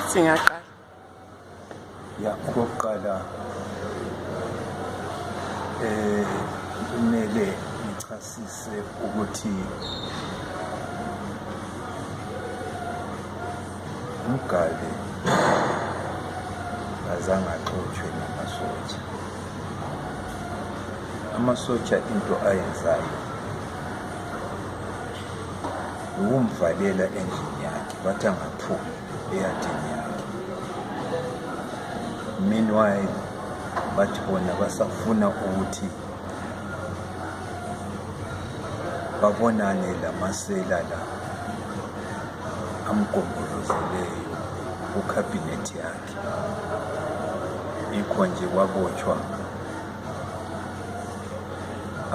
Singaqala. Ya okokuqala kumele ngichasise ukuthi uMgabe azange axotshwe namasotsha. Amasotsha into ayenzayo ukumvalela endlini yakhe bathi angaphumi eyadini yakhe. Meanwhile bathi bona basafuna ukuthi babonane lamasela la amgombolozeleyo kukhabhinethi yakhe. Yikho nje kwabotshwa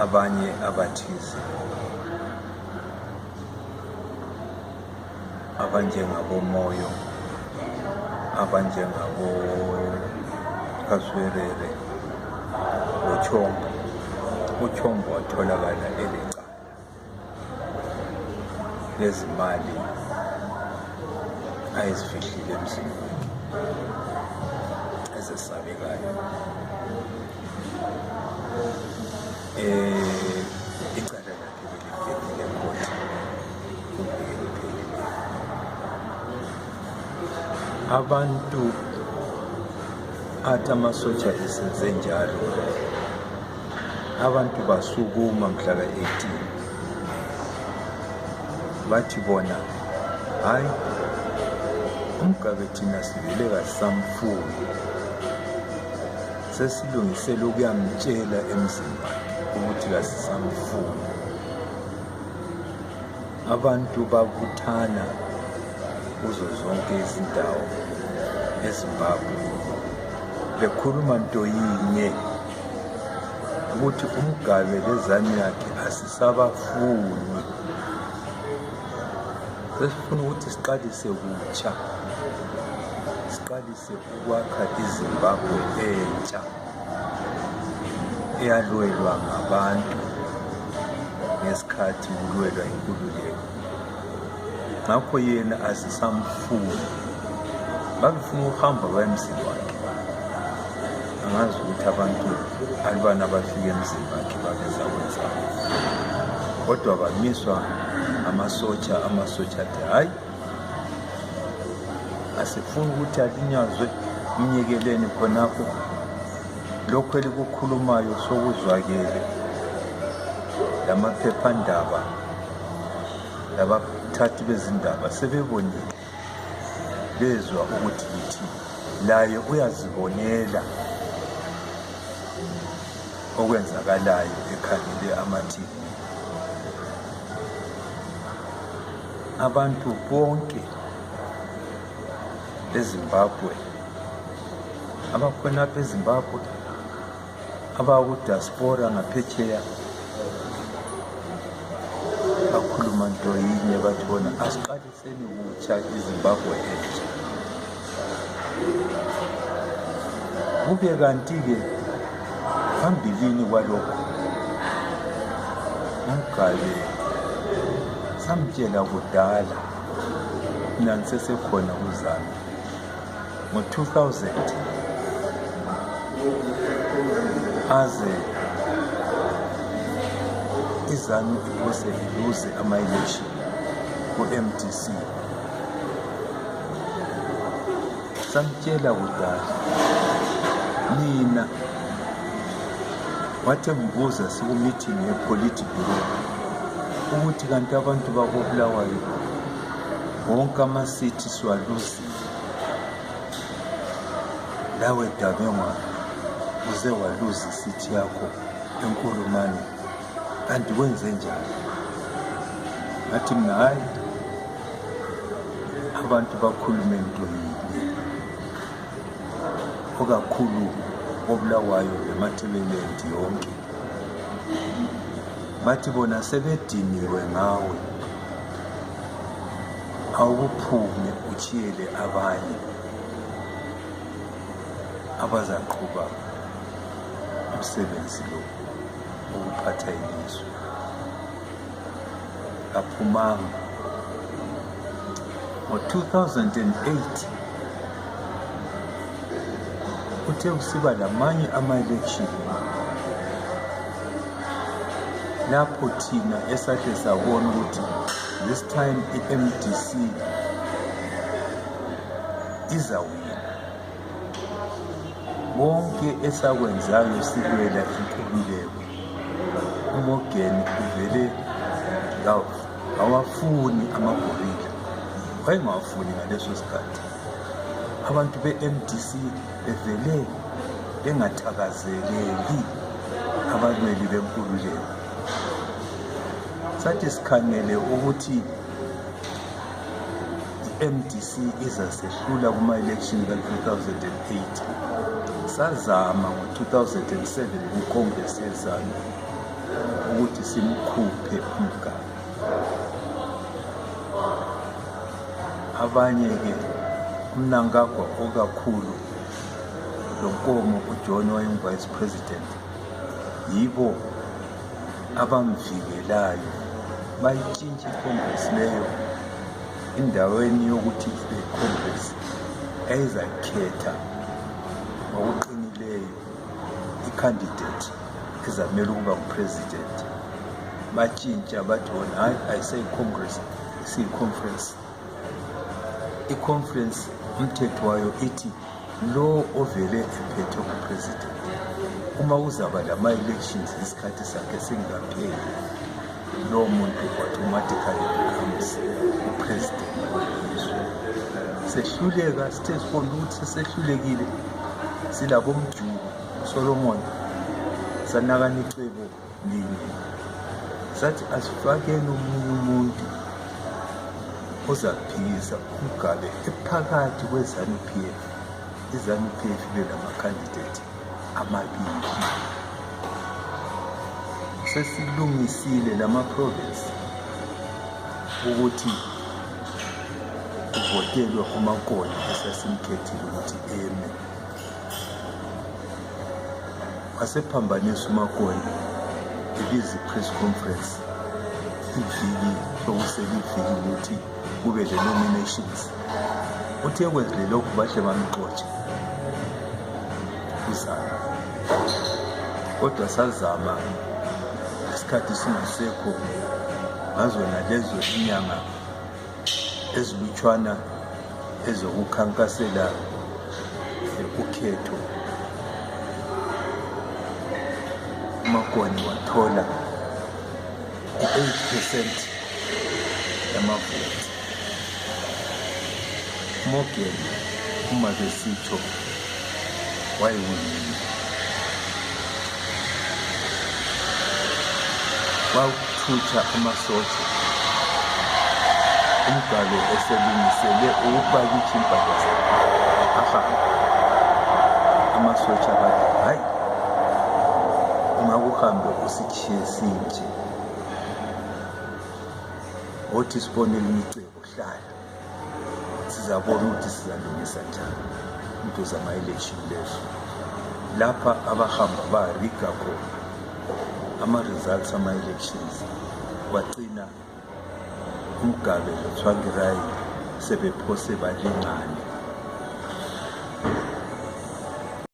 abanye abathize abanjengaboMoyo, abanjengabo Kaswerere, uChombo. uChombo watholakala elecala lezimali ayezifihlile emzini ezesabekayo. Icala lakhe beliphelile khona kuphelile. Abantu athi amasotsha esenze njalo, abantu basukuma mhla ka-18 bathi bona hayi, uMgabe thina sivele kasamfuni, sesilungisele ukuyamtshela emzini wakhe ukuthi kasisamfuni. Abantu babuthana kuzo zonke izindawo eZimbabwe bekhuluma nto yinye ukuthi uMgabe lezane yakhe asisabafuni, sesifuna ukuthi siqalise kutsha, siqalise ukwakha iZimbabwe entsha eyalwelwa ngabantu ngesikhathi kulwelwa inkululeko. Ngakho yena asisamfuni. Babefuna ukuhamba baye emzini wakhe. Angazi ukuthi abantu alibana abafika emzini wakhe babeza kwenzani, kodwa bamiswa amasotsha athi hayi, asifuni ukuthi alinyazwe, mnyekeleni khonapho. Lokhu elikukhulumayo sokuzwakele, lamaphephandaba labathathi bezindaba sebebonile, bezwa ukuthi lithi laye uyazibonela okwenzakalayo ekhangele ama-TV. Abantu bonke eZimbabwe, abakhonapha eZimbabwe, abakudiaspora ngaphetsheya, bakhuluma nto yinye bathi bona asiqaliseni kutsha iZimbabwe entsha. Kube kanti-ke phambilini kwalokho uMgabe samtshela kudala, mina ngisesekhona kuZANU ngo-2000 aze iZANU ikose iluze ama-election ku-MDC. Samtshela kudala, mina wathi ngibuza siku-meeting ye-Politburo ukuthi kanti abantu bakoBulawayo wonke ama-city siwaluzile, lawe Dabengwa uze waluza i-city yakho eNkulumane, kanti wenze njani? Ngathi mina hayi, abantu bakhulume nto yinye, okakhulu koBulawayo neMatabeleland yonke. Bathi bona sebediniwe ngawe, awuphume utshiyele abanye abazaqhuba umsebenzi lo ukuphatha ilizwe. Aphumanga ngo-2008 kuthe kusiba lamanye ama-election lapho thina esahle sabona ukuthi this time i-MDC izawina. Bonke esakwenzayo silwela inkululeko, uMorgan uvele awafuni amagorilla, wayengawafuni ngaleso sikhathi. Abantu be-MDC bevele bengathakazeleli abalweli benkululeko. Sathi sikhangele ukuthi i-MDC izasehlula kuma-election ka-2008. Sazama ngo-2007 kwiCongress yeZanu ukuthi simkhuphe uMgabe. Abanye-ke uMnangagwa okakhulu loNkomo uJohn wayengu-Vice President, yibo abamvikelayo bayitshintsha iCongress leyo endaweni yokuthi ibe iCongress eyayizakhetha ngokuqinileyo i-candidate ezamele ukuba ngu-president. Batshintsha bathi wona hayi ayiseyi-Congress, isiyi-conference. I-conference umthetho wayo ithi lo ovele ephethe ku-president, uma uzaba lama-elections isikhathi sakhe singakapheli, lowo muntu automatically becomes u-president welizwe. Sehluleka, sithe sibona ukuthi sehlulekile, silabo Mjuba Solomon sanakana icebo linye, sathi asifakeni omunye umuntu ozaphikisa uMgabe ephakathi kwe-ZANU-PF. I-ZANU-PF ibe nama-candidate amabili. Sesilungisile lama-province ukuthi kuvotelwe uMakola esasimkhethile ukuthi eme. Wasephambanisa uMakola ebiza i-press conference iviki lokuseliviki ukuthi kube le-nominations. Uthe kwenzile lokhu bahle bamxotshe uZanu. Kodwa sazama isikhathi singasekho ngazo nalezo inyanga ezilutshwana ezokukhankasela ukhetho. uMakola wathola i-8% yamavoti. uMorgan uma besitsho wayiwinile. Wakuthutha amasotsha, uMgabe eselungisele ukupakisha impahla zakhe ahamba. Amasotsha bathi hayi, ungakuhambe usitshiye sinje, othi sibone elinye icebo hlala, sizabona ukuthi sizalungisa njani into zama-election lezo. Lapha abahamba bariga khona ama-results ama-elections, wagcina uMgabe noTsvangirai sebephose balingane.